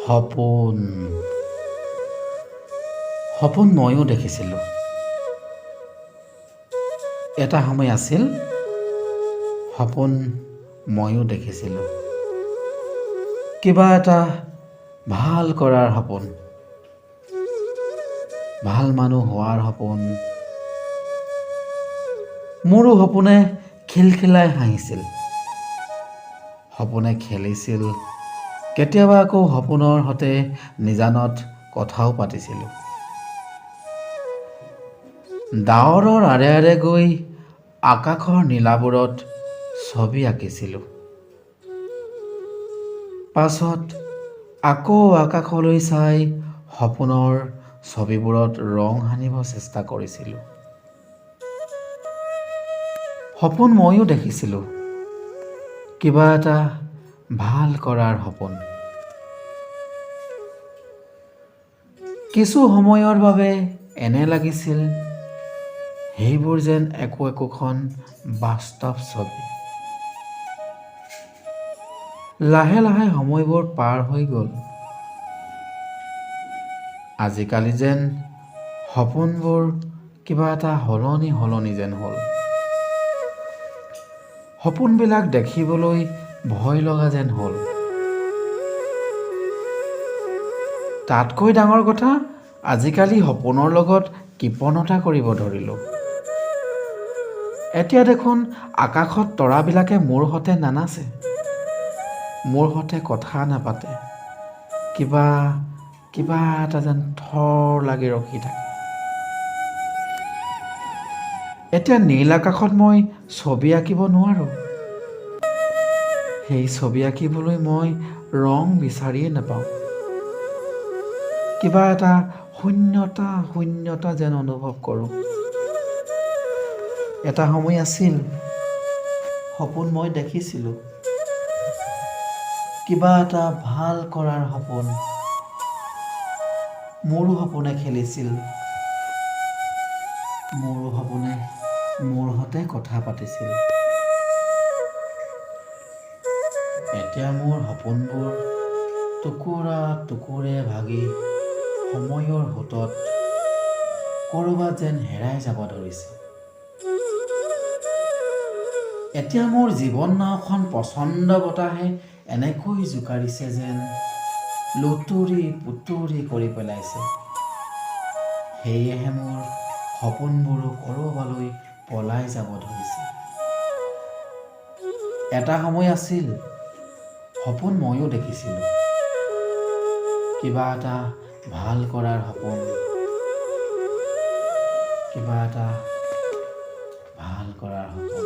সপোন সপোন ময়ো দেখিছিলোঁ। এটা সময় আছিল, সপোন ময়ো দেখিছিলোঁ, কিবা এটা ভাল কৰাৰ সপোন, ভাল মানুহ হোৱাৰ সপোন। মোৰো সপোনে খিলখিলাই হাঁহিছিল, সপোনে খেলিছিল। কেতিয়াবা আকৌ সপোনৰ সতে নিজানত কথাও পাতিছিলোঁ। ডাৱৰৰ আঁৰে আঁৰে গৈ আকাশৰ নীলাবোৰত ছবি আঁকিছিলোঁ। পাছত আকৌ আকাশলৈ চাই সপোনৰ ছবিবোৰত ৰং সানিব চেষ্টা কৰিছিলোঁ। সপোন ময়ো দেখিছিলোঁ, কিবা এটা ভাল কৰাৰ সপোন। কিছু সময়ৰ বাবে এনে লাগিছিল, সেইবোৰ যেন একো একোখন বাস্তৱ ছবি। লাহে লাহে সময়বোৰ পাৰ হৈ গ'ল। আজিকালি যেন সপোনবোৰ কিবা এটা সলনি সলনি যেন হ'ল। সপোনবিলাক দেখিবলৈ ভয় লগা যেন হ'ল। তাতকৈ ডাঙৰ কথা, আজিকালি সপোনৰ লগত কৃপণতা কৰিব ধৰিলোঁ। এতিয়া দেখোন আকাশত তৰাবিলাকে মোৰ সতে নানাচে, মোৰ সতে কথা নাপাতে, কিবা কিবা এটা যেন থৰ লাগি ৰখি থাকে। এতিয়া নীল আকাশত মই ছবি আঁকিব নোৱাৰোঁ। সেই ছবি আঁকিবলৈ মই ৰং বিচাৰিয়ে নাপাওঁ। কিবা এটা শূন্যতা শূন্যতা যেন অনুভৱ কৰোঁ। এটা সময় আছিল, সপোন মই দেখিছিলোঁ, কিবা এটা ভাল কৰাৰ সপোন। মোৰো সপোনে খেলিছিল, মোৰো সপোনে মোৰ সতে কথা পাতিছিল। এতিয়া মোৰ সপোনবোৰ টুকুৰা টুকুৰে ভাগি সময়ৰ সোঁতত ক'ৰবাত যেন হেৰাই যাব ধৰিছে। এতিয়া মোৰ জীৱন নাওখন প্ৰচণ্ড বতাহে এনেকৈ জোকাৰিছে যেন লুতুৰি পুতুৰি কৰি পেলাইছে। সেয়েহে মোৰ সপোনবোৰো ক'ৰবালৈ পলাই যাব ধৰিছে। এটা সময় আছিল, সপোন ময়ো দেখিছিলোঁ, কিবা এটা ভাল কৰাৰ সপোন, কিবা এটা ভাল কৰাৰ সপোন।